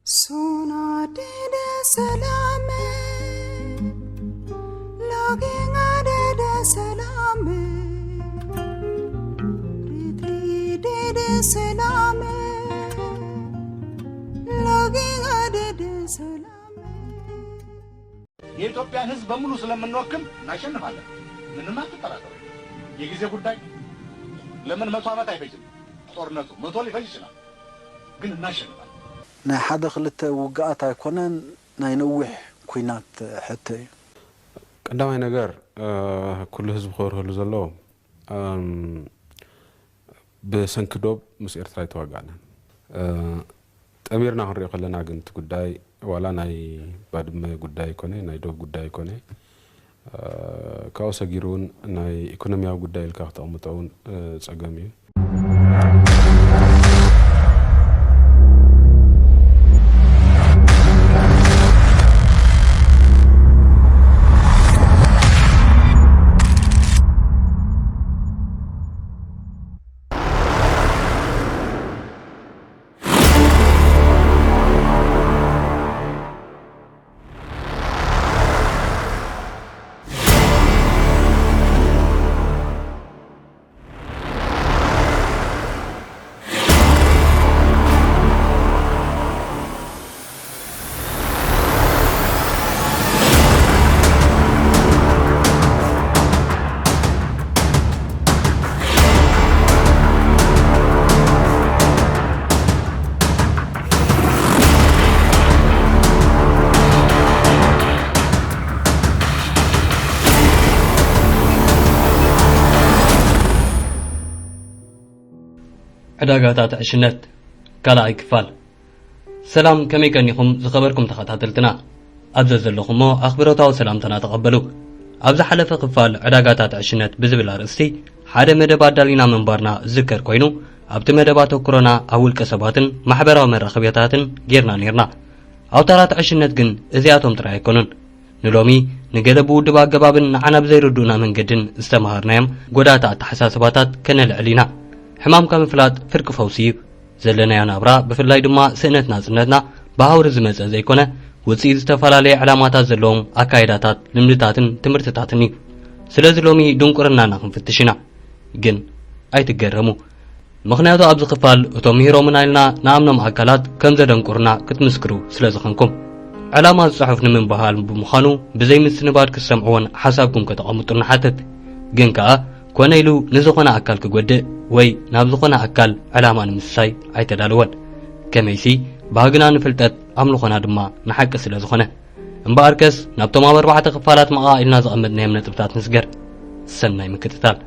Sona dede salame, login adede salame, ritri dede salame, login adede salame. የኢትዮጵያን ሕዝብ በሙሉ ስለምንወክል እናሸንፋለን። ምንም አትጠራጠሩ። የጊዜ ጉዳይ። ለምን መቶ ዓመት አይፈጅም ጦርነቱ? መቶ ሊፈጅ ይችላል፣ ግን እናሸንፋለን። ናይ ሓደ ክልተ ውግኣት ኣይኮነን፣ ናይ ነዊሕ ኲናት ሕቶ እዩ። ቀዳማይ ነገር ኩሉ ህዝቢ ክበርሀሉ ዘለዎ ብሰንኪ ዶብ ምስ ኤርትራ ኣይተዋጋእናን። ጠሚርና ክንሪኦ ከለና ግን እቲ ጉዳይ ዋላ ናይ ባድመ ጉዳይ ኮነ ናይ ዶብ ጉዳይ ኮነ ካብኡ ሰጊሩ እውን ናይ ኢኮኖሚያዊ ጉዳይ ኢልካ ክተቕምጦ እውን ፀገም እዩ። ዕዳጋታት ዕሽነት ካልኣይ ክፋል። ሰላም፣ ከመይ ቀኒኹም ዝኸበርኩም ተኸታተልትና? ኣብ ዘዘለኹሞ ኣኽብሮታዊ ሰላምታና ተቐበሉ። ኣብ ዝሓለፈ ክፋል ዕዳጋታት ዕሽነት ብዝብል ኣርእስቲ ሓደ መደብ ኣዳሊና ምንባርና ዝዝከር ኮይኑ፣ ኣብቲ መደብ ኣተኩሮና ኣብ ውልቀ ሰባትን ማሕበራዊ መራኸቢታትን ጌርና ኔርና። ኣውታራት ዕሽነት ግን እዚኣቶም ጥራይ ኣይኮኑን። ንሎሚ ንገለ ብውድብ ኣገባብን ንዓና ብዘይርድኡና መንገድን ዝተምሃርናዮም ጎዳእቲ ኣተሓሳስባታት ከነልዕል ኢና። ሕማምካ ምፍላጥ ፍርቂ ፈውሲ እዩ። ዘለናዮ ናብራ ብፍላይ ድማ ስእነት ናጽነትና ብሃውሪ ዝመጸ ዘይኮነ ውጽኢት ዝተፈላለየ ዕላማታት ዘለዎም ኣካይዳታት፣ ልምድታትን ትምህርትታትን እዩ። ስለዚ ሎሚ ድንቁርናና ክንፍትሽ ኢና። ግን ኣይትገረሙ። ምኽንያቱ ኣብዚ ክፋል እቶም ምሂሮምና ኢልና ንኣምኖም ኣካላት ከም ዘደንቁርና ክትምስክሩ ስለ ዝኾንኩም። ዕላማ እዚ ጽሑፍ ንምንባሃል ብምዃኑ ብዘይ ምስንባድ ክትሰምዕዎን ሓሳብኩም ከተቐምጡን ንሓትት። ግን ከኣ ኮነ ኢሉ ንዝኾነ ኣካል ክጎድእ ወይ ናብ ዝኾነ ኣካል ዕላማ ንምስሳይ ኣይተዳለወን። ከመይሲ ባህግና ንፍልጠት ኣምልኾና ድማ ንሓቂ ስለ ዝኾነ። እምበኣርከስ ናብቶም ኣብ ኣርባዕተ ክፋላት መቓ ኢልና ዘቐመጥናዮም ነጥብታት ንስገር። ሰናይ ምክትታል።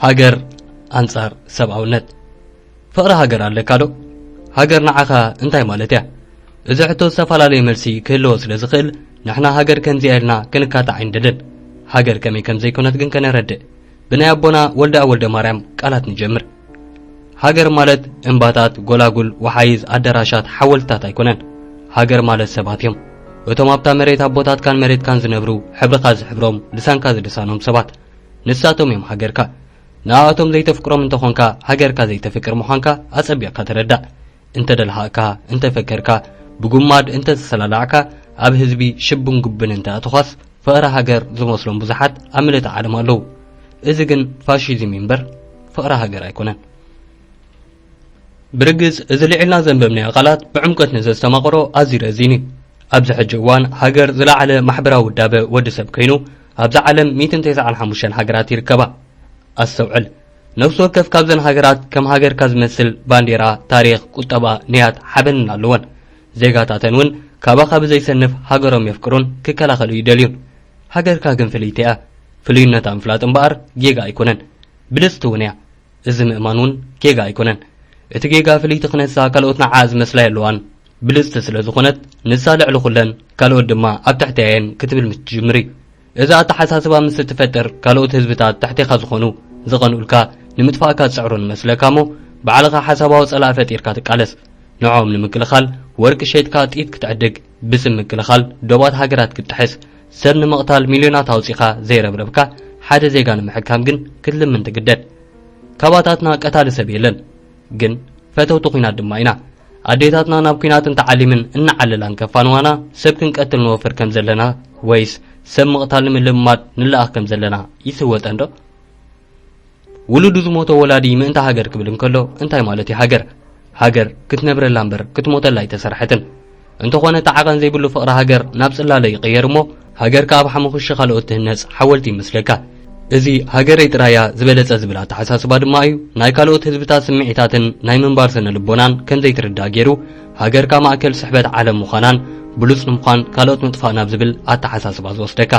ሃገር ኣንጻር ሰብኣውነት። ፍቕሪ ሃገር ኣለካ ዶ? ሃገር ንዓኻ እንታይ ማለት እያ? እዚ ሕቶ ዝተፈላለየ መልሲ ክህልዎ ስለ ዝኽእል፣ ንሕና ሃገር ከምዚኣ ኢልና ክንካታዕ ኣይንደልን። ሃገር ከመይ ከም ዘይኮነት ግን ከነረድእ። ብናይ ኣቦና ወልደኣብ ወልደማርያም ቃላት ንጀምር። ሃገር ማለት እምባታት፣ ጎላጉል፣ ወሓይዝ፣ ኣደራሻት፣ ሓወልትታት ኣይኮነን። ሃገር ማለት ሰባት እዮም። እቶም ኣብታ መሬት ኣቦታትካን መሬትካን ዝነብሩ፣ ሕብርኻ ዝሕብሮም፣ ልሳንካ ዝልሳኖም ሰባት። ንሳቶም እዮም ሃገርካ። ንኣኣቶም ዘይተፍቅሮም እንተኾንካ፣ ሃገርካ ዘይተፍቅር ምዃንካ ኣጸቢቕካ ተረዳእ። እንተ ደልሃእካ፣ እንተ ፈከርካ፣ ብጉማድ እንተ ተሰላላዕካ፣ ኣብ ህዝቢ ሽብን ጉብን እንተ ኣእተኻስ፣ ፍቕሪ ሃገር ዝመስሎም ብዙሓት ኣብ ምልእቲ ዓለም ኣለዉ። እዚ ግን ፋሽዝም እዩ እምበር ፍቕሪ ሃገር ኣይኮነን። ብርግጽ፣ እዚ ልዒልና ዘንበብናዮ ቃላት ብዕምቆት ንዘስተማቕሮ ኣዝዩ ረዚን እዩ። ኣብዚ ሕጂ እዋን፣ ሃገር ዝለዓለ ማሕበራዊ ውዳበ ወዲ ሰብ ኮይኑ፣ ኣብዛ ዓለም ሚእትን ተስዓን ሓሙሽተን ሃገራት ይርከባ። ኣስተውዕል፣ ነፍሲ ወከፍ ካብዘን ሃገራት ከም ሃገርካ ዝመስል ባንዴራ፣ ታሪኽ፣ ቁጠባ፣ ንያት፣ ሓበንን ኣለወን። ዜጋታተን እውን ካባኻ ብዘይሰንፍ ሃገሮም የፍቅሩን ክከላኸሉ ይደልዩን። ሃገርካ ግን ፍልይቲ እያ። ፍልዩነታ ምፍላጥ እምበኣር ጌጋ ኣይኮነን፣ ብልጽቲ እውን እያ። እዚ ምእማን እውን ጌጋ ኣይኮነን። እቲ ጌጋ ፍልይቲ ክነሳ ካልኦት ንዓኣ ዝመስላ የለዋን። ብልጽቲ ስለ ዝኾነት ንሳ ልዕሊ ኩለን ካልኦት ድማ ኣብ ትሕተያ እየን ክትብል ምስ ትጅምር እዩ። እዚ ኣተሓሳስባ ምስ እትፈጥር ካልኦት ህዝብታት ትሕቴኻ ዝኾኑ ዝቐንኡልካ ንምጥፋእካ ዝጽዕሩ ንመስለካ እሞ ባዕልኻ ሓሳባዊ ጸላኢ ፈጢርካ ትቃለስ። ንዕኦም ንምክልኻል ወርቂ ሸይጥካ ጥይት ክትዕድግ፣ ብስም ምክልኻል ዶባት ሃገራት ክትጥሕስ፣ ሰብ ንምቕታል ሚልዮናት ኣውጺኻ ዘይረብረብካ ሓደ ዜጋ ንምሕካም ግን ክትልምን ትግደድ። ካባታትና ቀታሊ ሰብ የለን፣ ግን ፈተውቲ ኲናት ድማ ኢና። ኣዴታትና ናብ ኲናት እንተዓሊምን እናዓለላን ከፋንዋና ሰብ ክንቀትል ንወፍር ከም ዘለና ወይስ ሰብ ምቕታል ንምልምማድ ንለኣኽ ከም ዘለና ይስወጠን ዶ? ውሉዱ ዝሞቶ ወላዲ ምእንቲ ሃገር ክብል እንከሎ እንታይ ማለት እዩ ሃገር? ሃገር ክትነብረላ እምበር ክትሞተላ ኣይተሰርሐትን። እንተኾነ እቲ ዓቐን ዘይብሉ ፍቕሪ ሃገር ናብ ጽላለ ይቕየር እሞ ሃገርካ ኣብ ሓሙኽሺ ካልኦት ትህነጽ ሓወልቲ ይመስለካ። እዚ ሃገረይ ጥራያ ዝበለጸ ዝብል ኣተሓሳስባ ድማ እዩ ናይ ካልኦት ህዝብታት ስምዒታትን ናይ ምንባር ስነ ልቦናን ከም ዘይትርዳእ ገይሩ ሃገርካ ማእከል ስሕበት ዓለም ምዃናን ብሉጽ ንምዃን ካልኦት ምጥፋእ ናብ ዝብል ኣተሓሳስባ ዝወስደካ።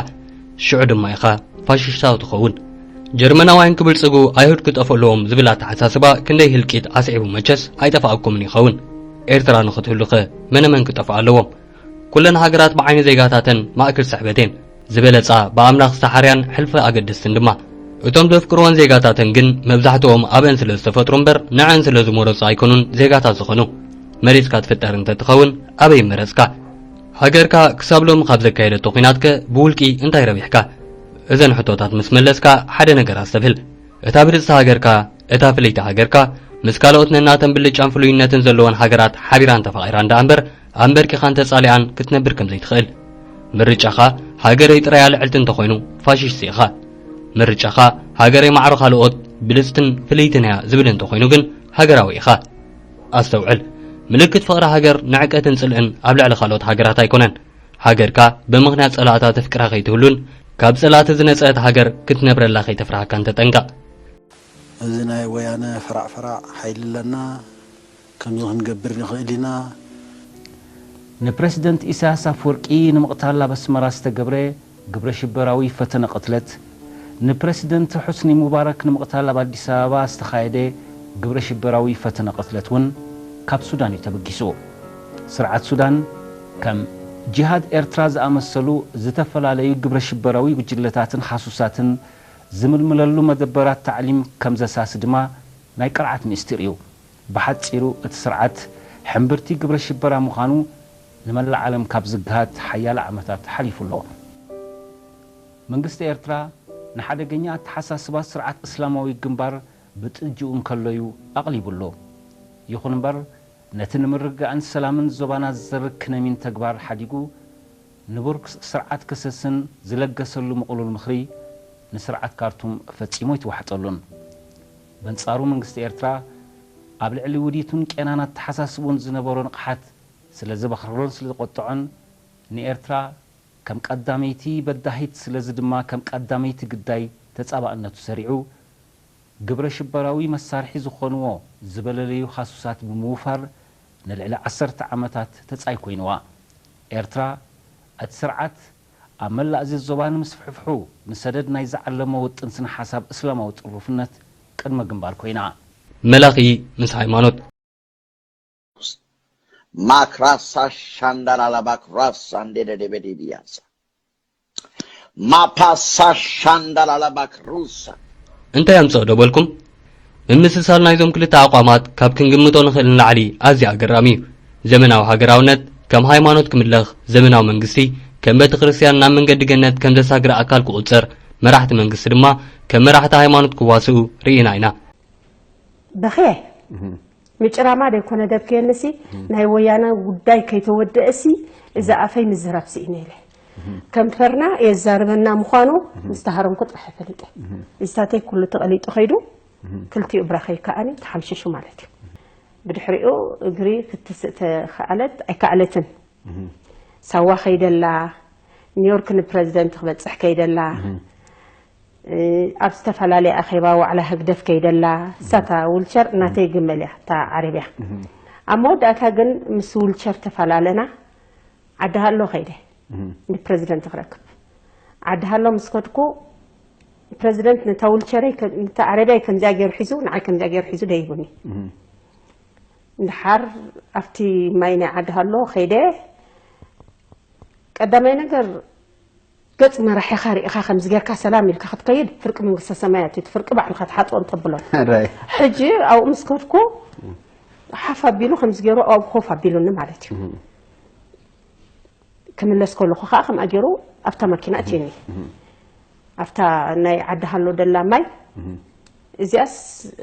ሽዑ ድማ ኢኻ ፋሽስታዊ ትኸውን። ጀርመናውያን ክብልጽጉ ኣይሁድ ክጠፍኡ ኣለዎም ዝብል ኣተሓሳስባ ክንደይ ህልቂት ኣስዒቡ መቸስ ኣይጠፍኣኩምን ይኸውን። ኤርትራ ንኽትህሉኸ መነመን ክጠፍኣ ኣለዎም? ኩለን ሃገራት ብዓይኒ ዜጋታተን ማእከል ስሕበት እየን። ዝበለጻ ብኣምላኽ ዝተሓርያን ሕልፊ ኣገደስትን ድማ። እቶም ዘፍቅርወን ዜጋታተን ግን መብዛሕትኦም ኣብአን ስለ ዝተፈጥሩ እምበር ንዐን ስለ ዝመረጹ ኣይኮኑን ዜጋታት ዝኾኑ። መሪጽካ ትፍጠር እንተትኸውን ኣበይ መረጽካ? ሃገርካ ክሳብ ሎሚ ካብ ዘካየደቶ ኲናትከ ብውልቂ እንታይ ረቢሕካ? እዘን ሕቶታት ምስ መለስካ ሓደ ነገር ኣስተብህል። እታ ብልጽቲ ሃገርካ፣ እታ ፍልይቲ ሃገርካ፣ ምስ ካልኦት ነናተን ብልጫን ፍሉይነትን ዘለወን ሃገራት ሓቢራን ተፋቒራን ደኣ እምበር ኣንበርኪኻን ተጻሊኣን ክትነብር ከም ዘይትኽእል። ምርጫኻ ሃገረይ ጥራያ ልዕልቲ እንተኾይኑ ፋሽስት ኢኻ። ምርጫኻ ሃገረይ ማዕሮ ካልኦት ብልጽትን ፍልይትን እያ ዝብል እንተኾይኑ ግን ሃገራዊ ኢኻ። ኣስተውዕል፣ ምልክት ፍቕሪ ሃገር ንዕቀትን ጽልእን ኣብ ልዕሊ ካልኦት ሃገራት ኣይኮነን። ሃገርካ ብምኽንያት ጸላእታ ተፍቅራ ከይትህሉን ካብ ጸላእቲ ዝነጸአት ሃገር ክትነብረላ ከይተፍርሃካን ተጠንቀቕ። እዚ ናይ ወያነ ፈራዕ ፈራዕ ሓይሊ ኣለና፣ ከምዚ ክንገብር ንኽእል ኢና። ንፕረሲደንት ኢሳያስ ኣፍወርቂ ንምቕታል ኣብ ኣስመራ ዝተገብረ ግብረ ሽበራዊ ፈተነ ቅትለት፣ ንፕረሲደንት ሑስኒ ሙባረክ ንምቕታል ኣብ ኣዲስ ኣበባ ዝተኻየደ ግብረ ሽበራዊ ፈተነ ቅትለት እውን ካብ ሱዳን እዩ ተበጊሱ። ስርዓት ሱዳን ከም ጂሃድ ኤርትራ ዝኣመሰሉ ዝተፈላለዩ ግብረ ሽበራዊ ጉጅለታትን ሓሱሳትን ዝምልምለሉ መደበራት ታዕሊም ከም ዘሳሲ ድማ ናይ ቅርዓት ምስጢር እዩ። ብሓጺሩ እቲ ስርዓት ሕምብርቲ ግብረ ሽበራ ምዃኑ ንመላእ ዓለም ካብ ዝግሃድ ሓያለ ዓመታት ሓሊፉ ኣሎ። መንግስቲ ኤርትራ ንሓደገኛ ኣተሓሳስባ ስርዓት እስላማዊ ግንባር ብጥጅኡ እንከሎ'ዩ ኣቕሊቡሉ። ይኹን እምበር ነቲ ንምርግጋእን ሰላምን ዞባና ዝዘርግ ክነሚን ተግባር ሓዲጉ ንቡር ስርዓት ክስስን ዝለገሰሉ ምቕሉል ምኽሪ ንስርዓት ካርቱም ፈጺሙ ኣይተዋሕጠሉን። በንጻሩ መንግስቲ ኤርትራ ኣብ ልዕሊ ውዲቱን ቄናን ኣተሓሳስብኡን ዝነበሮ ንቕሓት ስለ ዝበኽረሮን ስለ ዝቖጥዖን ንኤርትራ ከም ቀዳመይቲ በዳሂት ስለዚ ድማ ከም ቀዳመይቲ ግዳይ ተጻባእነቱ ሰሪዑ ግብረ ሽበራዊ መሳርሒ ዝኾንዎ ዝበለለዩ ሃሱሳት ብምውፋር ንልዕሊ ዓሰርተ ዓመታት ተጻይ ኮይንዋ። ኤርትራ እቲ ስርዓት ኣብ መላእ እዚ ዞባ ንምስፍሕፍሑ ንሰደድ ናይ ዝዓለሞ ውጥን ስነ ሓሳብ እስላማዊ ጥሩፍነት ቅድመ ግንባር ኮይና። መላኺ ምስ ሃይማኖት። Makrasa shandalalabak rasa ndededebedidiyasa. Mapasa shandalalabak rusa. እንታይ ኣምጽኦ ዶ በልኩም? ምምስሳል ናይዞም ክልተ ኣቋማት ካብ ክንግምቶ ንኽእል ንላዕሊ ኣዝዩ ኣገራሚ እዩ። ዘመናዊ ሃገራውነት ከም ሃይማኖት ክምለኽ፣ ዘመናዊ መንግስቲ ከም ቤተ ክርስቲያን ናብ መንገዲ ገነት ከም ዘሳግር ኣካል ክቑጸር፣ መራሕቲ መንግስቲ ድማ ከም መራሕቲ ሃይማኖት ክዋስኡ ርኢና ኢና። በኽየ ምጭራማ ደይኮነ ደብክየንሲ ናይ ወያነ ጉዳይ ከይተወደእሲ እዛ ኣፈይ ምዝራብ ስኢነ ኢለ ከንፈርና የዛርበና ምዃኑ ምስ ተሃረምኩ ጥራሕ ፈሊጠ። እዝታተይ ኩሉ ተቐሊጡ ከይዱ ክልቲኡ ብራኸይ ከኣኒ ተሓምሽሹ ማለት እዩ። ብድሕሪኡ እግሪ ክትስእ ተኸኣለት ኣይከኣለትን። ሳዋ ከይደላ ኒውዮርክ ንፕረዚደንት ክበፅሕ ከይደላ ኣብ ዝተፈላለየ ኣኼባ ዋዕላ ህግደፍ ከይደላ እሳታ ውልቸር እናተይ ግመል እያ እታ ዓረብያ ኣብ መወዳእታ ግን ምስ ውልቸር ተፈላለና ዓዲ ሃሎ ከይደ ንፕረዚደንት ክረክብ። ዓዲ ሃሎ ምስ ከድኩ፣ ፕረዚደንት ነታ ዊልቸረይ ከ-፣ ነታ ዓረብያይ ከምዚኣ ገይሩ ሒዙ፣ ንዓይ ከምዚኣ ገይሩ ሒዙ ደይቡኒ። እንድሓር ኣብቲ ማይ ናይ ዓዲ ሃሎ ከይደ። ቀዳማይ ነገር፣ ገጽ መራሒኻ ርኢኻ ከምዚ ጌርካ ሰላም ኢልካ ክትከይድ፣ ፍርቂ መንግስተ ሰማያት እዩ፣ እቲ ፍርቂ ባዕልኻ ትሓጽኦ እንተብሎ። ሕጂ ኣብኡ ምስ ከድኩ፣ ሓፍ ኣቢሉ ከምዚ ገይሩ ኣብኡ ኮፍ ኣቢሉኒ ማለት እዩ። ክምለስ ከለኹ ከዓ ከምኣ ገይሩ ኣብታ ማኪና እትየኒ። ኣብታ ናይ ዓዲ ሃሎ ደላ ማይ፣ እዚኣስ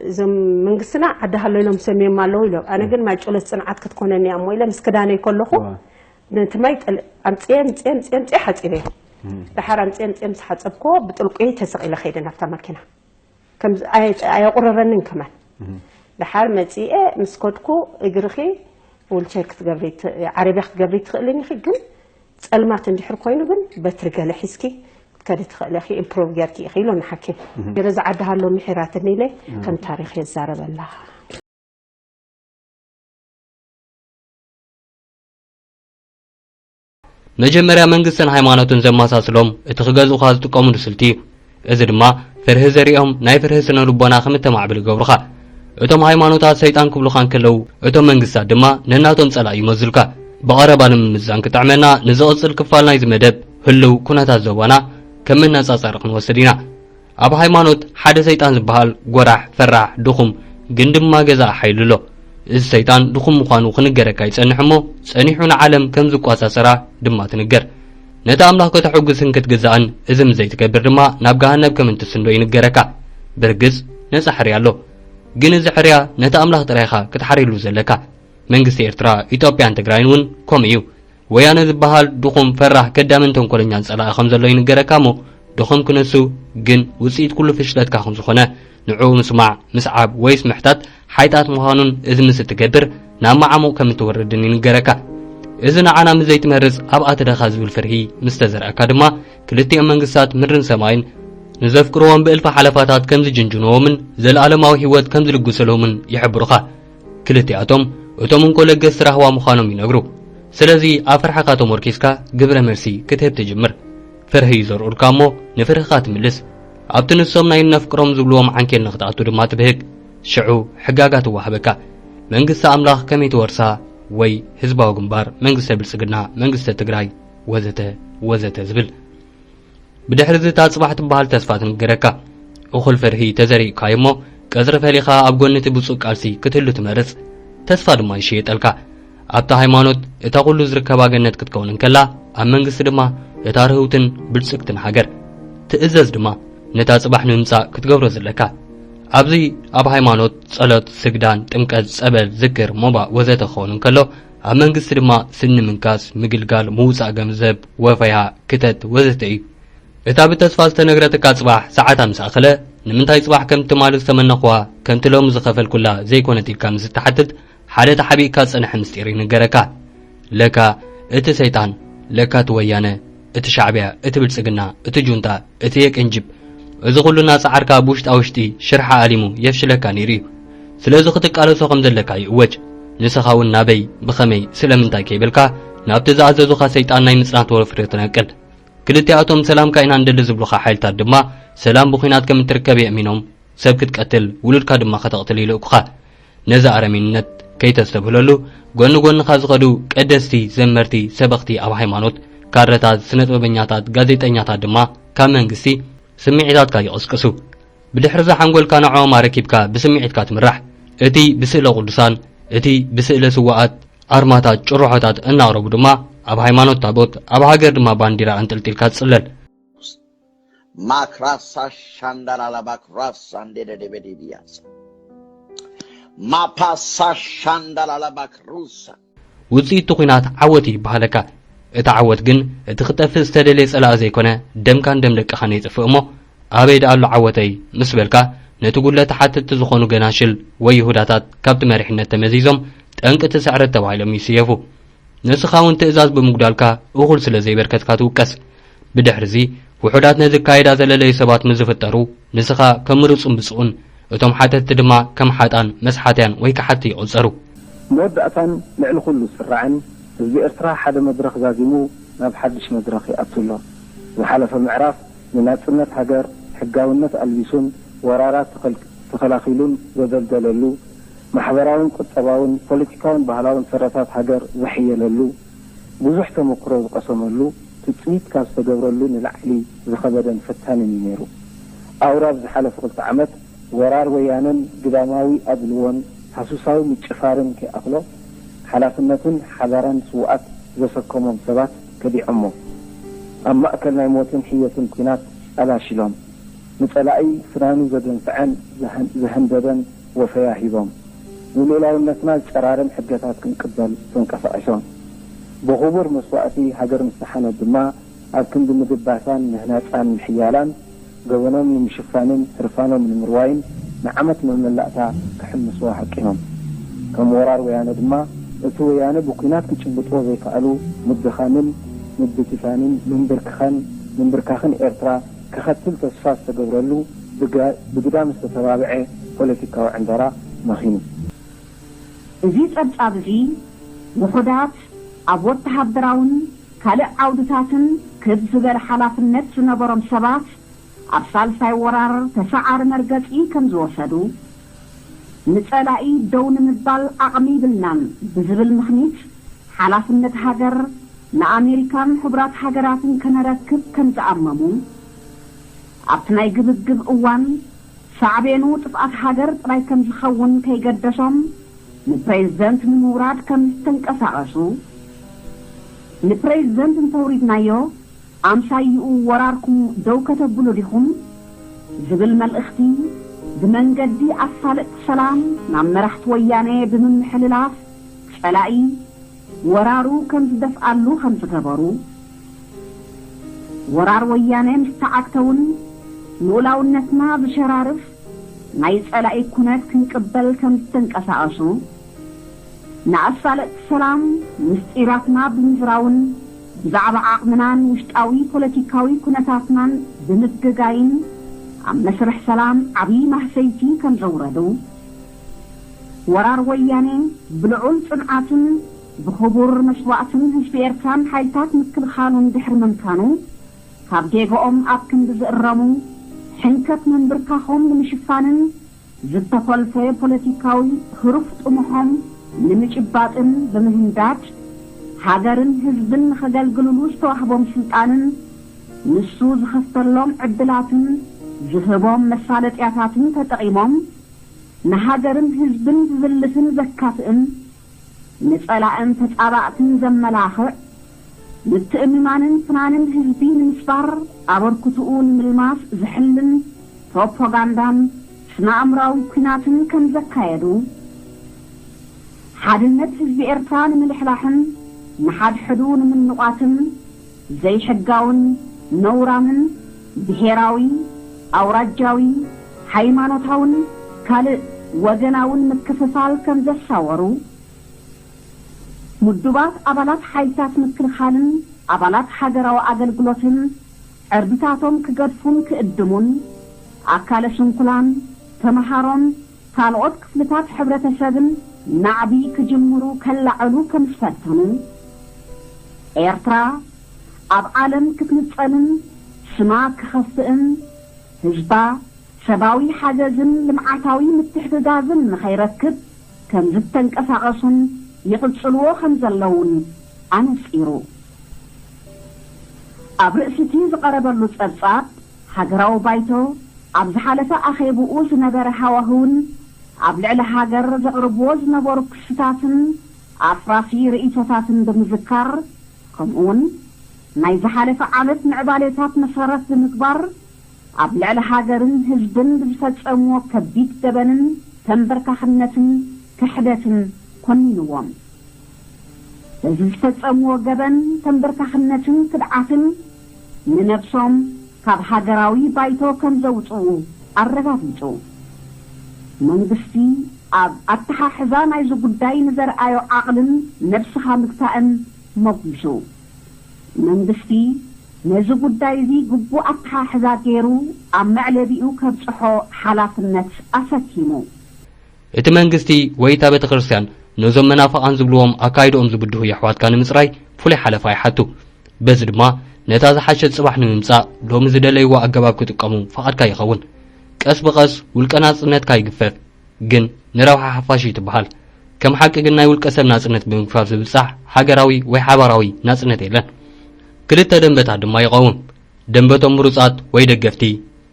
እዞም መንግስትና ዓዲ ሃሎ ኢሎም ሰምዮም ኣለዉ ኢሎም። ኣነ ግን ማይ ጨሎት ጽንዓት ክትኮነኒ እያ እሞ ኢለ ምስ ክዳነይ ከለኹ፣ ነቲ ማይ ጠል-፣ ኣምጽኤ፣ ኣምጽኤ፣ ኣምጽኤ፣ ኣምጽኤ ሓጺበዮ። ደሓር ኣምጽኤ፣ ኣምጽኤ ምስ ሓጸብኮ ብጥልቁ ተሰቒለ ከይደ ናብታ ማኪና። ከም ኣየ-፣ ኣየቑረረንን ከማን። ደሓር መጺኤ ምስ ከድኩ፣ እግርኺ ዊልቸር ክትገብሪ ት-፣ ዓረብያ ክትገብሪ ትኽእልን ኢኺ፣ ግን ጸልማት እንድሕር ኮይኑ ግን በትሪ ገለ ሒዝኪ ክትከዲ ትኽእሊ ኢኺ፣ ኢምፕሮቭ ጌርኪ ኢኺ ኢሎኒ ሓኪም። ገለ ዝዓዲ ሃሎ ምሒራትኒ ኢለ ከም ታሪኽ የዛረበላ። መጀመርያ መንግስትን ሃይማኖትን ዘመሳስሎም እቲ ክገዝኡኻ ዝጥቀሙሉ ስልቲ እዩ። እዚ ድማ ፍርሂ ዘሪኦም ናይ ፍርሂ ስነ ልቦና ከም እተማዕብል ይገብሩኻ። እቶም ሃይማኖታት ሰይጣን ክብሉኻ እንከለዉ፣ እቶም መንግስታት ድማ ነናቶም ጸላኢ ይመዙልካ። ብቐረባ ንምምዛን ክጥዕመና፣ ንዝቕጽል ክፋል ናይዚ መደብ ህልው ኩነታት ዞባና ከም መነጻጸሪ ክንወስድ ኢና። ኣብ ሃይማኖት ሓደ ሰይጣን ዝበሃል ጎራሕ፣ ፈራሕ፣ ድኹም፣ ግን ድማ ገዛኢ ሓይሊ ኣሎ። እዚ ሰይጣን ድኹም ምዃኑ ክንገረካ ይጸንሕ እሞ፣ ጸኒሑ ንዓለም ከም ዝቋጻጸራ ድማ ትንገር። ነቲ ኣምላኽ ከተሐጉስን ክትግዛእን እዚ ምስ ዘይትገብር ድማ ናብ ገሃነብ ከም እንትስንዶ ይንገረካ። ብርግጽ ነጻ ሕርያ ኣሎ። ግን እዚ ሕርያ ነቲ ኣምላኽ ጥራይ ኢኻ ክትሓርየሉ ዘለካ። መንግስቲ ኤርትራ፣ ኢትዮጵያን ትግራይን እውን ከምኡ እዩ። ወያነ ዝበሃል ድኹም፣ ፈራህ፣ ከዳምን ተንኮለኛን ጸላኢ ከም ዘሎ ይንገረካ እሞ፣ ድኹም ክንሱ ግን ውጽኢት ኩሉ ፍሽለትካ ከም ዝኾነ፣ ንዕኡ ምስማዕ፣ ምስዓብ ወይስ ምሕታት ሓይጣት ምዃኑን እዚ ምስ እትገብር ናብ መዓሙቕ ከም እትወርድን ይንገረካ። እዚ ንዓና ምስ ዘይትመርጽ ኣብ ኣተደኻ ዝብል ፍርሂ ምስ ተዘርኣካ ድማ፣ ክልቲኦም መንግስታት ምድርን ሰማይን ንዘፍቅርዎም ብእልፊ ሓለፋታት ከም ዝጅንጅንዎምን ዘለኣለማዊ ህይወት ከም ዝልግስሎምን ይሕብሩኻ። ክልቲኣቶም እቶም እንኮ ለገስቲ ራህዋ ምዃኖም ይነግሩ። ስለዚ ኣብ ፍርሕኻ ተሞርኪስካ ግብረ መልሲ ክትህብ ትጅምር። ፍርሂ ይዘርኡልካ እሞ ንፍርህኻ ትምልስ። ኣብቲ ንሶም ናይ ነፍቅሮም ዝብልዎም ዓንኬል ንኽትኣቱ ድማ ትብህግ። ሽዑ ሕጋጋ ትወሃበካ። መንግስቲ ኣምላኽ ከመይ ትወርሳ ወይ ህዝባዊ ግንባር፣ መንግስተ ብልጽግና፣ መንግስተ ትግራይ ወዘተ ወዘተ ዝብል። ብድሕሪ እዚ እታ ጽባሕ ትበሃል ተስፋ ትንገረካ። እኹል ፍርሂ ተዘሪእካዮ እሞ፣ ቀጽሪ ፈሊኻ ኣብ ጎኒ እቲ ብጹእ ቃልሲ ክትህሉ ትመርጽ። ተስፋ ድማ ይሽየጠልካ። ኣብታ ሃይማኖት፣ እታ ኩሉ ዝርከባ ገነት ክትከውን እንከላ፣ ኣብ መንግስቲ ድማ እታ ርህውትን ብልጽግትን ሃገር። ትእዘዝ ድማ ነታ ጽባሕ ንምምጻእ ክትገብሮ ዘለካ። ኣብዚ ኣብ ሃይማኖት፣ ጸሎት፣ ስግዳን፣ ጥምቀት፣ ጸበል፣ ዝክር፣ ሞባእ ወዘተ ክኸውን እንከሎ፣ ኣብ መንግስቲ ድማ ስኒ ምንካስ፣ ምግልጋል፣ ምውጻእ ገንዘብ፣ ወፈያ፣ ክተት ወዘተ እዩ። እታ ብተስፋ ዝተነግረትካ ጽባሕ ሰዓታ ምስ ኣኸለ፣ ንምንታይ ጽባሕ ከም ትማሊ ዝተመነኽዋ፣ ከምቲ ሎሚ ዝኸፈልኩላ ዘይኮነት ኢልካ ምስ እትሓትት፣ ሓደ ተሓቢእካ ዝጸንሐ ምስጢር ይንገረካ። ለካ እቲ ሰይጣን፣ ለካ እቲ ወያነ፣ እቲ ሻዕብያ፣ እቲ ብልጽግና፣ እቲ ጁንታ፣ እቲ የቅንጅብ፣ እዚ ኩሉ እናጸዓርካ ብውሽጣ ውሽጢ ሽርሓ ኣሊሙ የፍሽለካ ነይሩ እዩ። ስለዚ ክትቃለሶ ከም ዘለካ ይእወጅ። ንስኻ እውን ናበይ፣ ብኸመይ፣ ስለምንታይ ከይበልካ ናብቲ ዝኣዘዙኻ ሰይጣን ናይ ምጽናት ወፍሪ ትነቅል። ክልቲኣቶም ሰላምካ ኢና ንደሊ ዝብሉኻ ሓይልታት ድማ ሰላም ብኹናት ከም እትርከብ የእሚኖም ሰብ ክትቀትል ውሉድካ ድማ ከተቕትል ይልእኩኻ። ነዚ ኣረሜንነት ከይተስተብህለሉ ጎኒ ጎንኻ ዝኸዱ ቀደስቲ፣ ዘመርቲ፣ ሰበኽቲ ኣብ ሃይማኖት፣ ካድረታት፣ ስነጥበበኛታት፣ ጋዜጠኛታት ድማ ካብ መንግስቲ ስምዒታትካ ይቕስቅሱ። ብድሕሪ እዚ ሓንጎልካ ንዕኦም ኣረኪብካ ብስምዒትካ ትምራሕ። እቲ ብስእለ ቅዱሳን፣ እቲ ብስእለ ስዋኣት ኣርማታት ጭርሖታት እናቕረቡ ድማ ኣብ ሃይማኖት ታቦት፣ ኣብ ሃገር ድማ ባንዲራ ኣንጠልጢልካ ትጽለል። ማክራሳ ሻንዳላላ ባክራሳ እንዴደደበዲብያሳ ማፓሳ ሻንዳላላ ባክሩሳ። ውጽኢት እቲ ኲናት ዓወት እዩ ይበሃለካ። እቲ ዓወት ግን እቲ ክጠፍእ ዝተደልየ ጸላኢ ዘይኮነ፣ ደምካን ደም ደቅኻን የጥፍእ እሞ፣ ኣበይ ደኣ ኣሎ ዓወተይ ምስ በልካ፣ ነቲ ጉድለት ሓተትቲ ዝኾኑ ገናሽል ወይ ይሁዳታት ካብቲ መሪሕነት ተመዚዞም ጠንቂ እቲ ስዕረት ተባሂሎም ይስየፉ። ንስኻ እውን ትእዛዝ ብምጉዳልካ እኹል ስለ ዘይበርከትካ ትውቀስ። ብድሕርዚ ውሑዳት ነዚ ካይዳ ዘለለዩ ሰባት ምስ ዝፍጠሩ፣ ንስኻ ከም ምሩጽን ብጹእን፣ እቶም ሓተትቲ ድማ ከም ሓጥኣን መስሓትያን ወይ ከሓድቲ ይቑጸሩ። መወዳእታን ልዕሊ ኩሉ ዝስራዕን ህዝቢ ኤርትራ ሓደ መድረኽ ዛዚሙ ናብ ሓድሽ መድረኽ ይኣቱ ኣሎ። ዝሓለፈ ምዕራፍ ንናጽነት ሃገር ሕጋውነት ኣልቢሱን ወራራት ተኸል-፣ ተኸላኺሉን ዘደልደለሉ፣ ማሕበራውን ቁጠባውን ፖለቲካውን ባህላውን ሰረታት ሃገር ዘሕየለሉ፣ ብዙሕ ተመክሮ ዝቐሰመሉ፣ ትጽቢት ካብ ዝተገብረሉ ንላዕሊ ዝኸበደን ፈታንን እዩ ነይሩ። ኣውራ ኣብ ዝሓለፉ ክልተ ዓመት ወራር ወያነን ግዳማዊ ኣድልዎን ሃሱሳዊ ምጭፋርን ከይኣኽሎ፣ ሓላፍነትን ሓባራን ስውኣት ዘሰከሞም ሰባት ከዲዖሞ፣ ኣብ ማእከል ናይ ሞትን ሕየትን ኲናት ኣላሺሎም፣ ንጸላኢ ፍናኑ ዘደንፍዐን ዘህን-፣ ዘህንደደን ወፈያ ሂቦም፣ ንልኡላውነትና ዝጨራርም ሕገታት ክንቅበል ተንቀሳቒሶም። ብኽቡር መስዋእቲ ሃገር ምስ ተሓነት ድማ፣ ኣብ ክንዲ ምግባሳን ምህናጻን ምሕያላን፣ ገበኖም ንምሽፋንን ህርፋኖም ንምርዋይን ንዓመት መመላእታ ክሕምስዋ ሃቂኖም። ከም ወራር ወያነ ድማ፣ እቲ ወያነ ብኲናት ክጭብጥዎ ዘይከኣሉ ምድኻምን ምብትታንን ምንብርክኸን፣ ምንብርካኽን ኤርትራ ከኸትል ተስፋ ዝተገብረሉ ብጋ-፣ ብግዳም ዝተተባብዐ ፖለቲካዊ ዕንደራ መኺኑ። እዚ ጸብጻብ እዚ፣ ውሑዳት ኣብ ወተሃደራውን ካልእ ዓውድታትን ክብ ዝበለ ሓላፍነት ዝነበሮም ሰባት ኣብ ሳልሳይ ወራር ተሰዓሪ መርገጺ ከም ዝወሰዱ፣ ንጸላኢ ደው ንምባል ዓቕሚ ይብልናን ብዝብል ምኽኒት፣ ሓላፍነት ሃገር ንኣሜሪካን ሕቡራት ሃገራትን ከነረክብ ከም ዝኣመሙ፣ ኣብቲ ናይ ግብግብ እዋን ሳዕቤኑ ጥፍኣት ሃገር ጥራይ ከም ዝኸውን ከይገደሶም፣ ንፕሬዝደንት ንምውራድ ከም ዝተንቀሳቐሱ፣ ንፕሬዝደንት እንተውሪድናዮ፣ ኣምሳይኡ ወራርኩም ደው ከተብሉ ዲኹም? ዝብል መልእኽቲ ብመንገዲ ኣሳለጥቲ ሰላም ናብ መራሕቲ ወያነ ብምምሕልላፍ፣ ጸላኢ ወራሩ ከም ዝደፍኣሉ ከም ዝገበሩ፣ ወራር ወያነ ምስ ተዓግተ እውን ልኡላውነትና ዝሸራርፍ ናይ ጸላኢ ኩነት ክንቅበል ከም ዝተንቀሳቐሱ፣ ንኣሳለጥቲ ሰላም ምስጢራትና ብምዝራውን ብዛዕባ ዓቕምናን ውሽጣዊ ፖለቲካዊ ኩነታትናን ብምግጋይን ኣብ መስርሕ ሰላም ዓብዪ ማህሰይቲ ከም ዘውረዱ፣ ወራር ወያነ ብልዑል ጽንዓትን ብኽቡር መስዋእትን ህዝቢ ኤርትራን ሓይልታት ምክልኻሉን ድሕሪ ምምካኑ፣ ካብ ጌግኦም ኣብ ክንዲ ዝእረሙ፣ ሕንከት ምንብርካኾም ንምሽፋንን ዝተኾልፈ ፖለቲካዊ ህሩፍ ጥሙሖም ንምጭባጥን ብምህንዳድ፣ ሃገርን ህዝብን ንኸገልግልሉ ዝተዋህቦም ስልጣንን ንሱ ዝኸፍተሎም ዕድላትን ዝህቦም መሳለጥያታትን ተጠቒሞም፣ ንሃገርን ህዝብን ዝዝልፍን ዘካትእን፣ ንጸላእን ተጻባእትን ዘመላኽዕ፣ ምትእምማንን ፍናንን ህዝቢ ንምስባር ኣበርክትኡ ንምልማስ ዝሕልን ፕሮፓጋንዳን ስነ-ኣእምራዊ ኲናትን ከም ዘካየዱ፣ ሓድነት ህዝቢ ኤርትራ ንምልሕላሕን ንሓድሕዱ ንምንቋትን ዘይሕጋውን ነውራምን ብሄራዊ፣ ኣውራጃዊ፣ ሃይማኖታውን ካልእ ወገናውን ምክፍፋል ከም ዘሳወሩ፣ ምዱባት ኣባላት ሓይልታት ምክልኻልን ኣባላት ሃገራዊ ኣገልግሎትን ዕርድታቶም ክገድፉን ክእድሙን፣ ኣካለ ስንኩላን፣ ተመሃሮን ካልኦት ክፍልታት ሕብረተሰብን ናዕቢ ክጅምሩ ከላዕሉ ከም ዝፈተኑ፣ ኤርትራ ኣብ ዓለም ክትንጸልን ስማ ክኸፍእን ህዝባ ሰብኣዊ ሓገዝን ልምዓታዊ ምትሕግጋዝን ንኸይረክብ ከም ዝተንቀሳቐሱን ይቕጽልዎ ከም ዘለውን ኣነጺሩ። ኣብ ርእሲ እቲ ዝቐረበሉ ጸብጻብ፣ ሃገራዊ ባይቶ ኣብ ዝሓለፈ ኣኼብኡ ዝነበረ ሃዋህውን ኣብ ልዕሊ ሃገር ዘቕርብዎ ዝነበሩ ክስታትን ኣፍራሲ ርእይቶታትን ብምዝካር፣ ከምኡውን ናይ ዝሓለፈ ዓመት ምዕባሌታት መሰረት ብምግባር፣ ኣብ ልዕሊ ሃገርን ህዝብን ብዝፈጸምዎ ከቢድ ገበንን ተንበርካኽነትን ክሕደትን ኮኒንዎም። በዚ ዝፈጸምዎ ገበን ተንበርካኽነትን ክድዓትን ንነብሶም ካብ ሃገራዊ ባይቶ ከም ዘውጽኡ ኣረጋጊጹ። መንግስቲ ኣብ ኣተሓሕዛ ናይዚ ጉዳይ ንዘርኣዮ ዓቕልን ነብስኻ ምግታእን መጒሱ። መንግስቲ ነዚ ጉዳይ እዚ ግቡእ ኣተሓሕዛ ገይሩ ኣብ መዕለቢኡ ከብጽሖ ሓላፍነት ኣሰኪሙ። እቲ መንግስቲ ወይ እታ ቤተ ክርስቲያን ነዞም መናፍቓን ዝብልዎም ኣካይድኦም ዝብድሁ የሕዋትካ ንምጽራይ ፍሉይ ሓለፋ ይሓቱ። በዚ ድማ ነታ ዝሓሸት ጽባሕ ንምምጻእ ሎሚ ዝደለይዎ ኣገባብ ክጥቀሙ ፍቓድካ ይኸውን። ቀስ ብቐስ ውልቀ ናጽነትካ ይግፈፍ፣ ግን ንረብሓ ሓፋሽ እዩ ትበሃል። ከም ሓቂ ግን ናይ ውልቀ ሰብ ናጽነት ብምግፋፍ ዝብጻሕ ሃገራዊ ወይ ሓባራዊ ናጽነት የለን። ክልተ ደንበታት ድማ ይቐውም። ደንበቶም ምሩጻት ወይ ደገፍቲ፣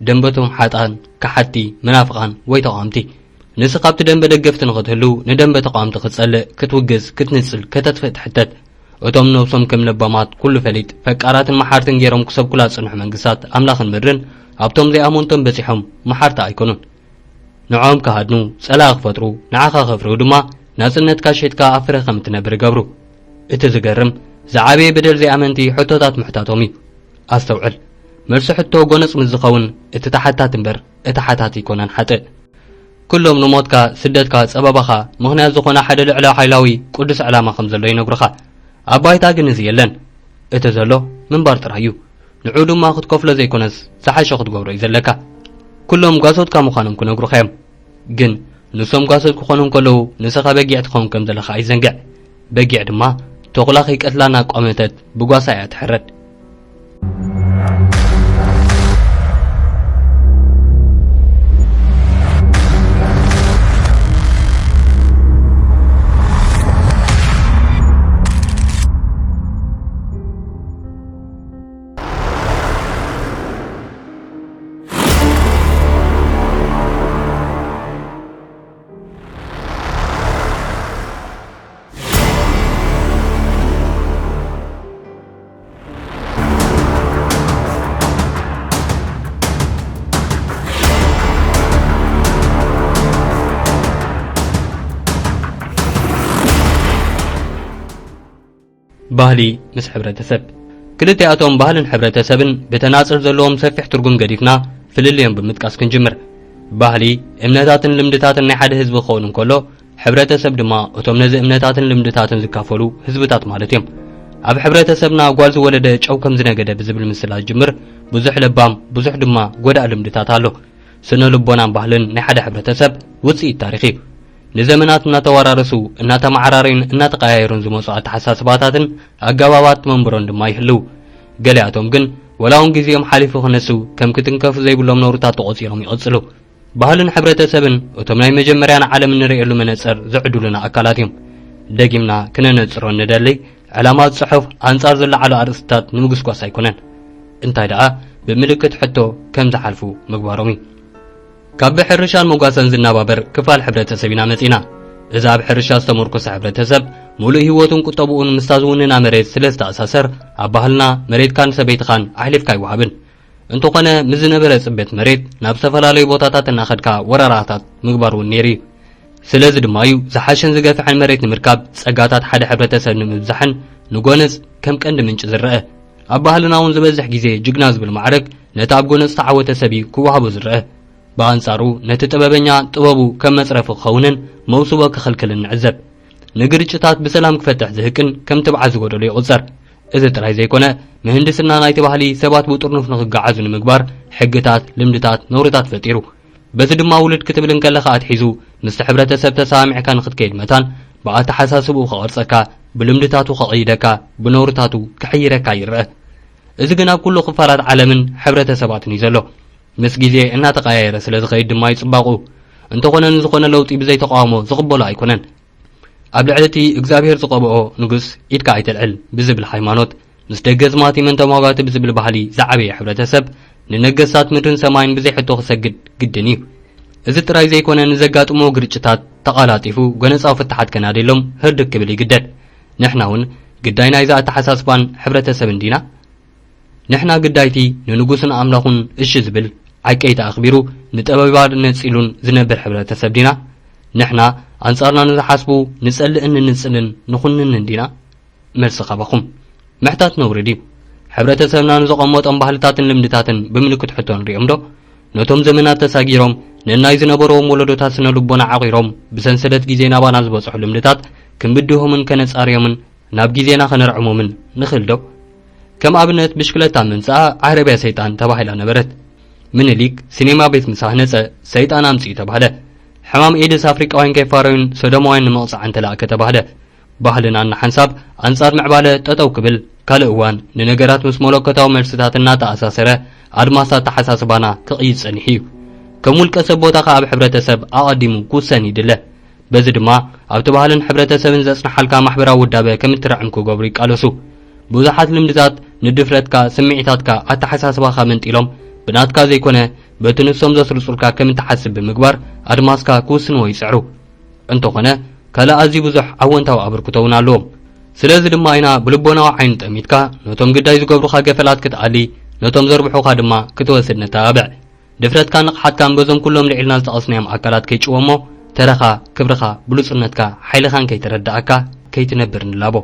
ደንበቶም ሓጣን፣ ከሓድቲ፣ መናፍቓን ወይ ተቓወምቲ። ንስኻ ኣብቲ ደንበ ደገፍቲ ንኽትህሉ፣ ንደንበ ተቓወምቲ ክትጸልእ፣ ክትውግዝ፣ ክትንጽል፣ ከተጥፍእ ትሕተት። እቶም ነብሶም ከም ለባማት፣ ኩሉ ፈሊጥ፣ ፈቃራትን መሓርትን ገይሮም ክሰብኩላ ዝጸንሑ መንግስታት ኣምላኽን ምድርን፣ ኣብቶም ዘይኣመንቶም በጺሖም መሓርታ ኣይኮኑን። ንዕኦም ክሃድኑ፣ ጸላኢ ክፈጥሩ፣ ንዓኻ ከፍርሁ ድማ፣ ናጽነትካ ሸይጥካ ኣብ ፍረ ከም እትነብር ይገብሩ። እቲ ዝገርም፣ ዝዓበየ በደል ዘይኣመንቲ ሕቶታት ምሕታቶም እዩ። ኣስተውዕል፣ መልሲ ሕቶ ጎነጽ ምስ ዝኸውን፣ እቲ ተሓታቲ እምበር እቲ ሓታቲ ኣይኮነን ሓጥእ። ኩሎም ንሞትካ፣ ስደትካ፣ ጸበባኻ ምኽንያት ዝኾነ ሓደ ልዕለ ሓይላዊ ቅዱስ ዕላማ ከም ዘሎ ይነግሩኻ። ኣብ ባይታ ግን እዚ የለን። እቲ ዘሎ ምንባር ጥራይ እዩ። ንዑ ድማ ክትከፍሎ ዘይኮነስ ዝሓሸ ክትገብሮ እዩ ዘለካ። ኩሎም ጓሶትካ ምዃኖም ክነግሩኻ እዮም። ግን ንሶም ጓሶት ክኾኑ እንከለዉ ንስኻ በጊዕ ትኸውን ከም ዘለኻ ኣይዘንግዕ። በጊዕ ድማ ተኹላ ከይቀትላ እናቋመተት ብጓሳ እያ ትሕረድ። ባህሊ ምስ ሕብረተሰብ። ክልቲኣቶም ባህልን ሕብረተሰብን ብተናጽል ዘለዎም ሰፊሕ ትርጉም ገዲፍና ፍልልዮም ብምጥቃስ ክንጅምር። ባህሊ፣ እምነታትን ልምድታትን ናይ ሓደ ህዝቢ ክኸውን እንከሎ፣ ሕብረተሰብ ድማ እቶም ነዚ እምነታትን ልምድታትን ዝካፈሉ ህዝብታት ማለት እዮም። ኣብ ሕብረተሰብና ጓል ዝወለደ ጨው ከም ዝነገደ ብዝብል ምስላ ዝጅምር ብዙሕ ለባም፣ ብዙሕ ድማ ጎዳእ ልምድታት ኣሎ። ስነ ልቦናን ባህልን ናይ ሓደ ሕብረተሰብ ውጽኢት ታሪኽ እዩ። ንዘመናት እናተወራረሱ፣ እናተመዓራረዩን እናተቀያየሩን ዝመጹ ኣተሓሳስባታትን ኣገባባት መንብሮን ድማ ይህልው። ገሊኣቶም ግን ወላ እውን ግዜኦም ሓሊፉ ክነሱ ከም ክትንከፉ ዘይብሎም ነውርታት ተቖጺሮም ይቕጽሉ። ባህልን ሕብረተሰብን እቶም ናይ መጀመርያ ንዓለም እንርእየሉ መነጽር ዝዕድሉና ኣካላት እዮም። ደጊምና ክነነጽሮ እንደሊ፣ ዕላማ ጽሑፍ ኣንጻር ዝለዓሉ ኣርእስትታት ንምጉስጓስ ኣይኮነን። እንታይ ደኣ ብምልክት ሕቶ ከም ዝሓልፉ ምግባሮም እዩ። ካብ ብሕርሻን መጓሰን ዝናባበር ክፋል ሕብረተሰብ ኢና መጺና። እዚ ኣብ ሕርሻ ዝተመርኮሰ ሕብረተሰብ፣ ምሉእ ህይወቱን ቁጠብኡን ምስታ ዝውንና መሬት ስለ ዝተኣሳሰር፣ ኣብ ባህልና መሬትካን ሰበይትኻን ኣሕሊፍካ ኣይወሃብን። እንተኾነ፣ ምስ ዝነበረ ጽበት መሬት ናብ ዝተፈላለዩ ቦታታት እናኸድካ ወረራታት ምግባር እውን ነይሩ እዩ። ስለዚ ድማ እዩ ዝሓሸን ዝገፍሐን መሬት ንምርካብ ጸጋታት ሓደ ሕብረተሰብ ንምብዛሕን ንጎነጽ ከም ቀንዲ ምንጪ ዝረአ። ኣብ ባህልና እውን ዝበዝሕ ግዜ ጅግና ዝብል ማዕረግ ነቲ ኣብ ጎነጽ ዝተዓወተ ሰብ እዩ ክወሃቦ ዝረአ። ብኣንጻሩ ነቲ ጥበበኛ ጥበቡ ከም መጽረፊ ክኸውንን መውስቦ ክኽልክልን ንዕዘብ። ንግርጭታት ብሰላም ክፈትሕ ዝህቅን ከም ትብዓት ዝጎደሎ ይቑጸር። እዚ ጥራይ ዘይኮነ፣ ምህንድስና ናይቲ ባህሊ ሰባት ብጥርኑፍ ንኽገዓዙ ንምግባር ሕግታት፣ ልምድታት፣ ነውርታት ፈጢሩ። በዚ ድማ ውልድ ክትብል እንከለኻ ኣትሒዙ ምስቲ ሕብረተሰብ ተሰማሚዕካ ንኽትከይድ መታን ብኣተሓሳስብኡ ክቐርጸካ፣ ብልምድታቱ ከቐይደካ፣ ብነውርታቱ ክሕይረካ ይረአ። እዚ ግን ኣብ ኩሉ ክፋላት ዓለምን ሕብረተሰባትን እዩ ዘሎ። ምስ ግዜ እናተቐያየረ ስለ ዝኸይድ ድማ እዩ ጽባቑ። እንተኾነ ንዝኾነ ለውጢ ብዘይ ተቃውሞ ዝቕበሎ ኣይኮነን። ኣብ ልዕሊ እቲ እግዚኣብሔር ዝቐብኦ ንጉስ ኢድካ ኣይተልዕል ብዝብል ሃይማኖት፣ ምስ ደገዝማት የመን ተሟጋቲ ብዝብል ባህሊ ዝዓበየ ሕብረተሰብ፣ ንነገስታት ምድርን ሰማይን ብዘይ ሕቶ ክሰግድ ግድን እዩ። እዚ ጥራይ ዘይኮነ፣ ንዘጋጥሞ ግርጭታት ተቓላጢፉ ጎነጻዊ ፍታሓት ከናድየሎም ህርድግ ክብል ይግደድ። ንሕና እውን ግዳይ ናይዚ ኣተሓሳስባን ሕብረተሰብን ዲና? ንሕና ግዳይቲ ንንጉስን ኣምላኹን እሺ ዝብል፣ ዓቀይቲ ኣኽቢሩ ንጠበባት ነጺሉን ዝነብር ሕብረተሰብ ዲና? ንሕና ኣንጻርና ንዝሓስቡ ንጸልእን ንንጽልን ንኹንንን ዲና? መልሲ ካባኹም። ምሕታት ነውሪ ድዩ? ሕብረተሰብና ንዘቐመጦም ባህልታትን ልምድታትን ብምልክት ሕቶ ንሪኦም ዶ? ነቶም ዘመናት ተሳጊሮም ነናይ ዝነበርዎም ወለዶታት ስነ ልቦና ዓቒሮም ብሰንሰለት ግዜ ናባና ዝበጽሑ ልምድታት ክንብድሆምን ከነጻርዮምን ናብ ግዜና ከነርዕሞምን ንኽእል ዶ? ከም ኣብነት ብሽክለታ ምምጻኣ ዓረብያ ሰይጣን ተባሂላ ነበረት። ምኒልክ ሲኔማ ቤት ምስ ሃነጸ ሰይጣን ኣምጺኡ ተባህለ። ዕማም ኤድስ ኣፍሪቃውያን ከይፋረዩን ሶዶማውያን ንምቕጻዕ እንተለኣ ከተባህለ፣ ባህልና እናሓንሳብ ኣንጻር ምዕባለ ጠጠው ክብል፣ ካልእ እዋን ንነገራት ምስ መለኮታዊ መልስታት እናተኣሳሰረ ኣድማስ ኣተሓሳስባና ክቕይድ ጸኒሑ እዩ። ከም ውልቀ ሰብ ቦታኻ ኣብ ሕብረተሰብ ኣቐዲሙ ክውሰን ይድለ። በዚ ድማ ኣብቲ ባህልን ሕብረተሰብን ዘጽንሓልካ ማሕበራዊ ውዳበ ከም እትርዕም ክገብሩ ይቃለሱ። ብዙሓት ልምድታት ንድፍረትካ፣ ስምዒታትካ፣ ኣተሓሳስባኻ መንጢሎም ብናትካ ዘይኮነ በቲ ንሶም ዘስርጹልካ ከም እትሓስብ ብምግባር ኣድማስካ ክውስንዎ ይጽዕሩ። እንተኾነ ካልእ ኣዝዩ ብዙሕ ኣወንታዊ ኣበርክቶ እውን ኣለዎም። ስለዚ ድማ ኢና ብልቦናዊ ዓይኒ ጠሚትካ ነቶም ግዳይ ዝገብሩኻ ገፈላት ክትኣሊ፣ ነቶም ዘርብሑኻ ድማ ክትወስድ ነተባብዕ። ድፍረትካን ንቕሓትካን በዞም ኩሎም ልዒልና ዝጠቐስናዮም ኣካላት ከይጭወ እሞ፣ ተረኻ፣ ክብርኻ፣ ብሉጽነትካ፣ ሓይልኻን ከይተረዳእካ ከይትነብር ንላቦ።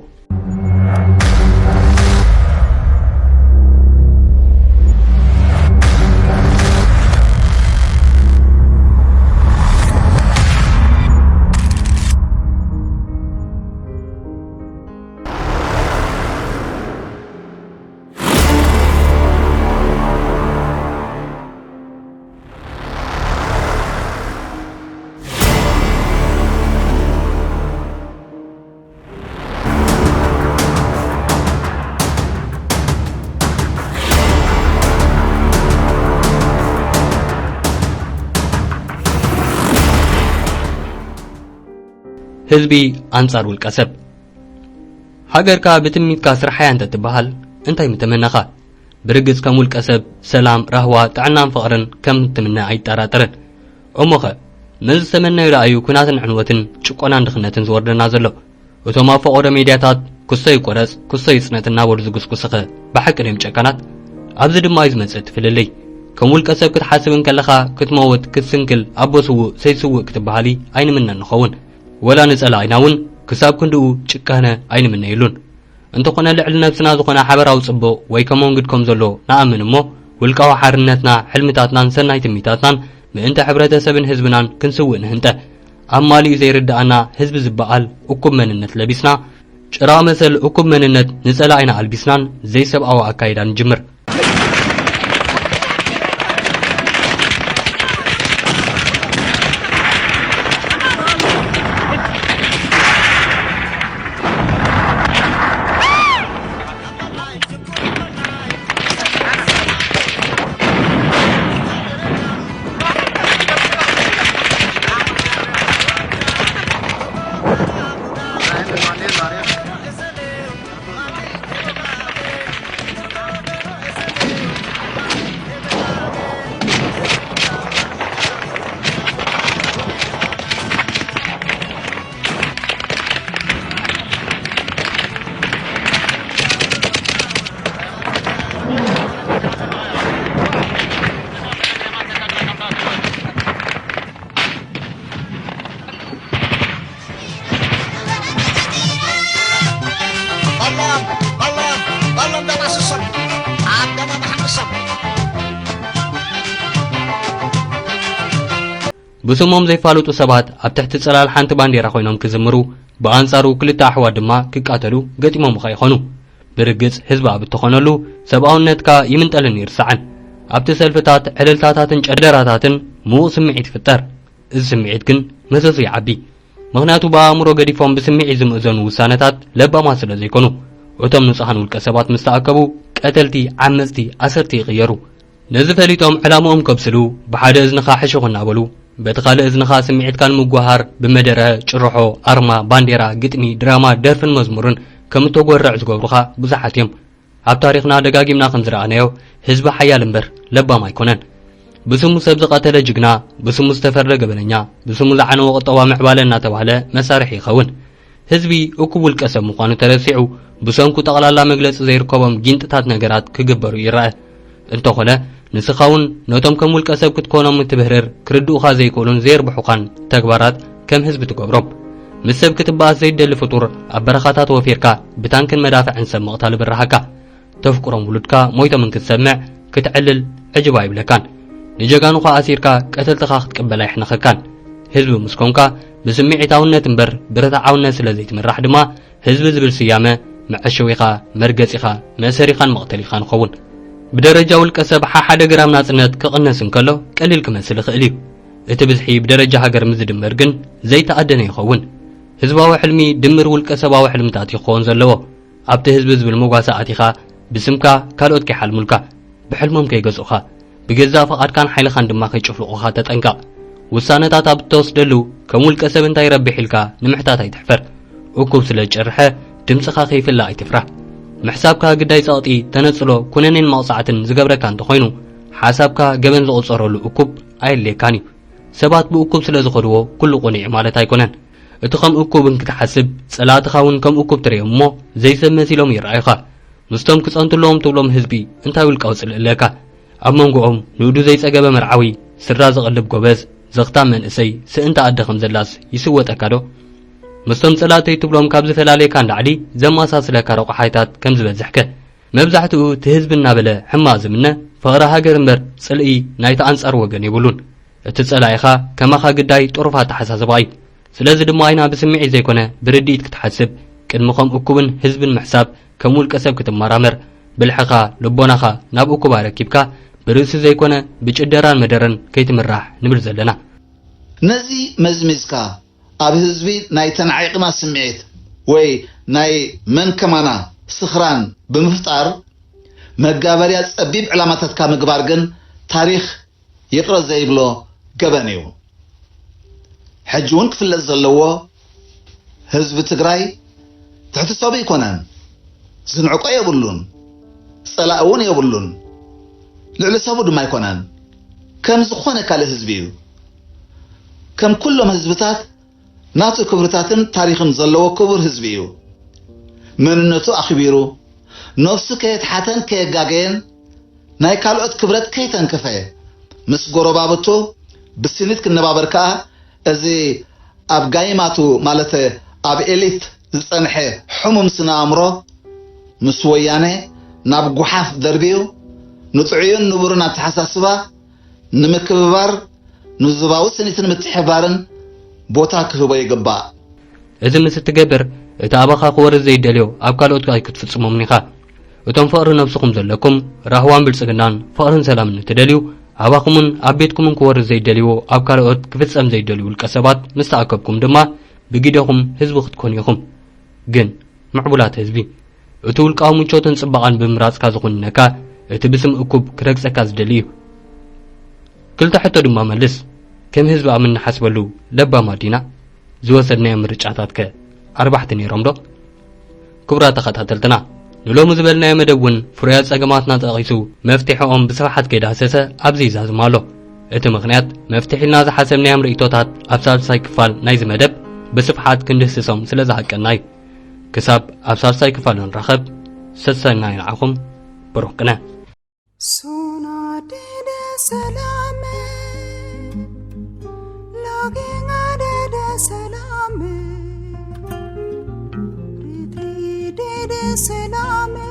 ህዝቢ ኣንጻር ውልቀ ሰብ። ሃገርካ ብትምኒትካ ስርሓያ እንተትበሃል እንታይ ምተመነኻ? ብርግጽ ከም ውልቀ ሰብ ሰላም፣ ራህዋ፣ ጥዕናን ፍቕርን ከም ትምነ ኣይጠራጠርን። እሞኸ፣ ነዚ ዝተመነዮ ደኣ እዩ ኲናትን ዕንወትን ጭቆናን ድኽነትን ዝወርደና ዘሎ። እቶም ኣብ ፈቖዶ ሜድያታት ክሶ ይቆረጽ፣ ክሶ ይጽነት እናበሉ ዝጉስጉሱኸ ብሓቂ ድዮም ጨካናት? ኣብዚ ድማ እዩ ዝመጽእ እቲ ፍልልይ። ከም ውልቀ ሰብ ክትሓስብ እንከለኻ ክትመውት፣ ክትስንክል፣ ኣቦ ስዉእ፣ ሰይ ስዉእ ክትበሃሊ ኣይንምነን ንኸውን። ወላ ንጸላኢና እውን ክሳብ ክንድኡ ጭካነ ኣይንምነየሉን። እንተኾነ ልዕሊ ነብስና ዝኾነ ሓበራዊ ጽቡቕ ወይ ከመንግድ ከም ዘሎ ንኣምን እሞ፣ ውልቃዊ ሓርነትና፣ ሕልምታትናን ሰናይ ትምኒታትናን ምእንቲ ሕብረተሰብን ህዝብናን ክንስውእ ንህንጠ። ኣማሊኡ ዘይርድኣና ህዝቢ ዝበኣል እኩብ መንነት ለቢስና፣ ጭራ መሰል እኩብ መንነት ንጸላኢና ኣልቢስናን ዘይሰብኣዊ ኣካይዳ ንጅምር። ብስሞም ዘይፋለጡ ሰባት ኣብ ትሕቲ ጽላል ሓንቲ ባንዴራ ኮይኖም ክዝምሩ፣ ብኣንጻሩ ክልተ ኣሕዋት ድማ ክቃተሉ ገጢሞምኻ ይኾኑ። ብርግጽ ህዝቢ ኣብ እተኾነሉ ሰብኣውነትካ ይምንጠልን ይርሳዕን። ኣብቲ ሰልፍታት፣ ዕልልታታትን ጨደራታትን ምዉቕ ስምዒት ይፍጠር። እዚ ስምዒት ግን መዘዙ ይዓቢ። ምኽንያቱ ብኣእምሮ ገዲፎም ብስምዒት ዝምእዘኑ ውሳነታት ለባማት ስለ ዘይኮኑ፣ እቶም ንጹሃን ውልቀ ሰባት ምስ ተኣከቡ ቀተልቲ፣ ዓመጽቲ፣ ኣሰርቲ ይቕየሩ። ነዚ ፈሊጦም ዕላምኦም ከብስሉ ብሓደ እዝንኻ ሕሹኽ እናበሉ በቲ ካልእ እዝንኻ ስምዒትካ ንምጉሃር ብመደረ፣ ጭርሖ፣ ኣርማ፣ ባንዴራ፣ ግጥሚ፣ ድራማ፣ ደርፍን መዝሙርን ከም እተጎርዕ ዝገብሩኻ ብዙሓት እዮም። ኣብ ታሪኽና ደጋጊምና ከም ዝረኣናዮ ህዝቢ ሓያል እምበር ለባም ኣይኮነን። ብስሙ ሰብ ዝቐተለ ጅግና፣ ብስሙ ዝተፈርደ ገበነኛ፣ ብስሙ ዝዓነወ ቁጠባ ምዕባለ እናተባህለ መሳርሒ ይኸውን። ህዝቢ እኩብ ውልቀ ሰብ ምዃኑ ተረሲዑ ብሰንኩ ጠቕላላ መግለጺ ዘይርከቦም ጊንጥታት ነገራት ክግበሩ ይረኣ። እንተኾነ ንስኻ እውን ነቶም ከም ውልቀ ሰብ ክትኮኖም እትብህርር ክርድኡኻ ዘይክእሉን ዘየርብሑኻን ተግባራት ከም ህዝቢ ትገብሮም። ምስ ሰብ ክትበኣስ ዘይደሊ ፍጡር ኣብ በረኻታት ወፊርካ ብታንክን መዳፍዕን ሰብ ምቕታል ብረሃካ። ተፍቅሮም ውሉድካ ሞይቶም እንክትሰምዕ ክትዕልል ዕጅብ ኣይብለካን። ንጀጋኑኻ ኣሲርካ ቀተልትኻ ክትቅበል ኣይሕነኸካን። ህዝቢ ምስ ኮንካ ብስምዒታውነት እምበር ብርትዓውነት ስለ ዘይትምራሕ ድማ ህዝቢ ዝብል ስያመ መዐሸዊኻ፣ መርገጺኻ፣ መእሰሪኻን መቕተሊኻን ይኸውን። ብደረጃ ውልቀ ሰብ ሓሓደ ግራም ናጽነት ክቕነስ እንከሎ ቀሊል ክመስል ይኽእል እዩ። እቲ ብዝሒ ብደረጃ ሃገር ምስ ዝድመር ግን ዘይተኣደነ ይኸውን። ህዝባዊ ሕልሚ ድምር ውልቀ ሰባዊ ሕልምታት እዩ ክኸውን ዘለዎ። ኣብቲ ህዝቢ ዝብል መጓሰ ኣቲኻ ብስምካ ካልኦት ከይሓልሙልካ፣ ብሕልሞም ከይገዝኡኻ፣ ብገዛእ ፍቓድካን ሓይልኻን ድማ ከይጭፍልቑኻ ተጠንቀቕ። ውሳነታት ኣብ እትወስደሉ ከም ውልቀ ሰብ እንታይ ይረብሕ ኢልካ ንምሕታት ኣይትሕፈር። እኩብ ስለ ዝጨርሐ ድምጽኻ ከይፍለ ኣይትፍራህ። ምሕሳብካ ግዳይ ጸቕጢ፣ ተነጽሎ፣ ኩነኔን መቕጻዕትን ዝገብረካ እንተኾይኑ፣ ሓሳብካ ገበን ዝቑጸረሉ እኩብ ኣየድልየካን እዩ። ሰባት ብእኩብ ስለ ዝኸድዎ ኩሉ ቅኑዕ ማለት ኣይኮነን። እቲ ከም እኩብ እንክትሓስብ፣ ጸላእትኻ እውን ከም እኩብ ትርእዮም እሞ ዘይሰብ መሲሎም ይረኣዩኻ። ምስቶም ክጸንቱ ኣለዎም ትብሎም ህዝቢ እንታይ ውልቃዊ ጽልኢ ኣለካ? ኣብ መንጎኦም ንኡዱ ዘይጸገበ መርዓዊ፣ ስድራ ዝቐልብ ጎበዝ፣ ዘኽታም መንእሰይ፣ ስእንቲ ኣደ ከም ዘላስ ይስወጠካ ዶ? ምስቶም ጸላእተይ ትብሎም ካብ ዝፈላለየካ ንላዕሊ ዘመሳስለካ ረቑሓይታት ከም ዝበዝሕከ? መብዛሕትኡ እቲ ህዝቢ እናበለ ሕማቕ ዝምነ ፍቕሪ ሃገር እምበር ጽልኢ ናይቲ ኣንጻር ወገን የብሉን። እቲ ጸላኢኻ ከማኻ ግዳይ ጥሩፍ ኣተሓሳስባ እዩ። ስለዚ ድማ ኢና ብስምዒት ዘይኮነ ብርድኢት ክትሓስብ፣ ቅድሚ ከም እኩብን ህዝብን ምሕሳብ ከም ውልቀ ሰብ ክትመራመር፣ ብልሕኻ፣ ልቦናኻ ናብ እኩብ ኣረኪብካ ብርእሲ ዘይኮነ ብጭደራን መደረን ከይትምራሕ ንብል ዘለና። ነዚ መዝሚዝካ ኣብ ህዝቢ ናይ ተናዒቕና ስምዒት ወይ ናይ መን ከማና ስኽራን ብምፍጣር መጋበርያ ጸቢብ ዕላማታትካ ምግባር ግን ታሪኽ ይቕረ ዘይብሎ ገበን እዩ። ሕጂ እውን ክፍለጥ ዘለዎ ህዝቢ ትግራይ ትሕቲ ሰቡ ኣይኮነን፣ ዝንዕቆ የብሉን፣ ጸላኢ እውን የብሉን፣ ልዕሊ ሰቡ ድማ ኣይኮነን። ከም ዝኾነ ካልእ ህዝቢ እዩ። ከም ኩሎም ህዝብታት ናቱ ክብርታትን ታሪኽን ዘለዎ ክቡር ህዝቢ እዩ። መንነቱ ኣኽቢሩ፣ ነፍሱ ከየትሓተን ከየጋገየን፣ ናይ ካልኦት ክብረት ከይተንከፈ፣ ምስ ጎረባብቱ ብስኒት ክነባበር ከኣ፣ እዚ ኣብ ጋይማቱ፣ ማለት ኣብ ኤሊት ዝጸንሐ ሕሙም ስነ ኣእምሮ፣ ምስ ወያነ ናብ ጓሓፍ ደርብዩ፣ ንጥዑይን ንቡርን ኣተሓሳስባ ንምክብባር፣ ንህዝባዊ ስኒትን ምትሕብባርን ቦታ ክህቦ ይግባእ። እዚ ምስ እትገብር፣ እቲ ኣባኻ ክወርድ ዘይደልዮ ኣብ ካልኦት ኣይክትፍጽሞምን ኢኻ። እቶም ፍቕሪ ነብስኹም ዘለኩም፣ ራህዋን ብልጽግናን ፍቕርን ሰላምን እትደልዩ፣ ኣባኹምን ኣብ ቤትኩምን ክወርድ ዘይደልይዎ ኣብ ካልኦት ክፍጸም ዘይደልዩ ውልቀ ሰባት ምስ ተኣከብኩም ድማ፣ ብጊደኹም ህዝቢ ክትኮኑ ኢኹም። ግን ምዕቡላት ህዝቢ፣ እቲ ውልቃዊ ምቾትን ጽባቐን ብምምራጽካ ዝኹንነካ፣ እቲ ብስም እኩብ ክረግጸካ ዝደሊ እዩ። ክልተ ሕቶ ድማ መልስ። ከም ህዝቢ ኣብ እንሓስበሉ ለባማት ዲና? ዝወሰድናዮም ምርጫታትከ ኣርባሕቲ ነይሮም ዶ? ክቡራት ተኸታተልትና፣ ንሎሚ ዝበልናዮ መደብ እውን ፍሩያት ጸገማትና ጠቒሱ መፍትሒኦም ብስፍሓት ከይዳህሰሰ ኣብዚ ይዛዝም ኣሎ። እቲ ምኽንያት መፍትሒ ኢልና ዝሓሰብናዮም ርእይቶታት ኣብ ሳልሳይ ክፋል ናይዚ መደብ ብስፍሓት ክንድህስሶም ስለ ዝሃቀና እዩ። ክሳብ ኣብ ሳልሳይ ክፋል ንራኸብ፣ ሰሰናዩ ንዓኹም፣ ብሩኽ ቅነ። Sona dede salame, login adede salame, riti dede salame.